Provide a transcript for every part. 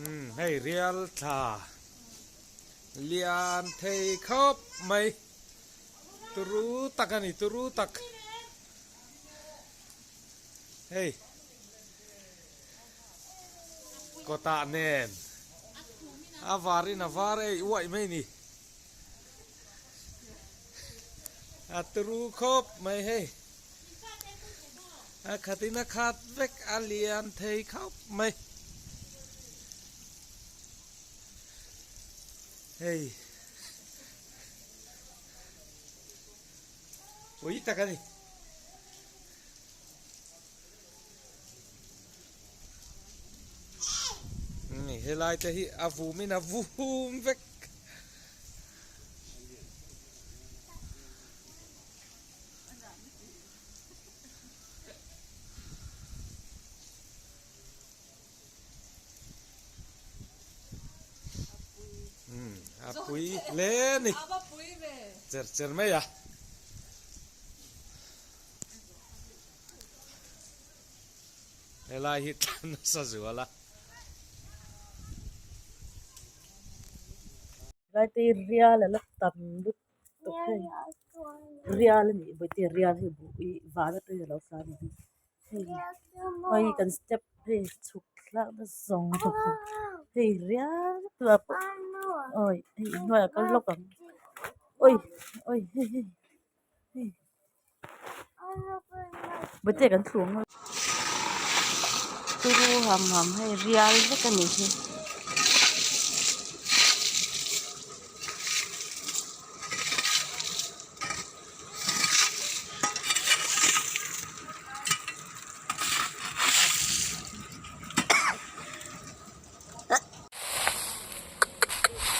Umm hei rial thla lian thei khawp mai turu tak a ni turu tak hei kawtah nen a varin a var eih uaih mai ni a turu khawp mai hei. A khatin a khat vek a lian thei khawp mai. Hei pui tak a ni. Helai te hi a vum in a vum vek. A pui hle a ni cher cher mai a. Helai hi tlan nasa zual a. Vaite rial a la tam lut. Hei rial a nih vawi te rial hei buh ih van atangin a lo tla a ni hi hei hei kan step hei chhuk thlak na zawng zawng hei rial tunah pawh awi hei inhnuaiah kal lawk ang awi awi hei hei hei vawi te kan thlu ang a. Turu ham ham hei rial vek a ni hi.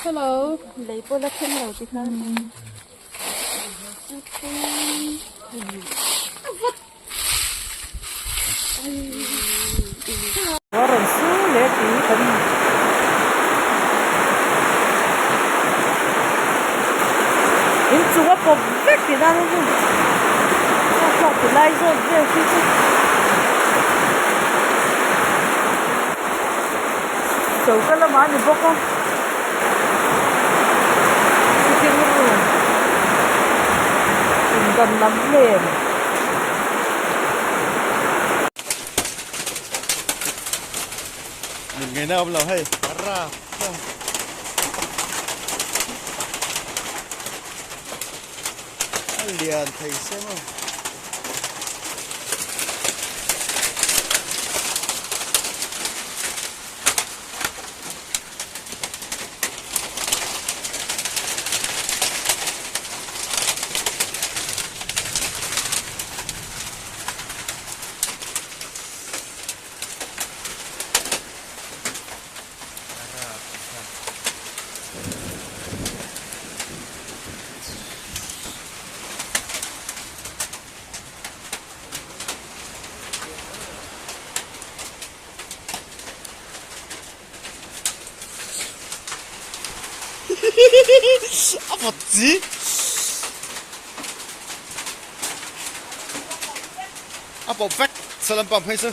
Hello lei pawh la thleng lo tikhan A rawn su leh tih kan inchung a pawp vek tih nan a ni thlalak ti lai zawk vel khi chu choka lamah a ni bawk a sitting room pindan lam nen. Min ngei na awm lo hei ra a lian thei se maw. A vawt chi. A pawp vek salam pang phei chu.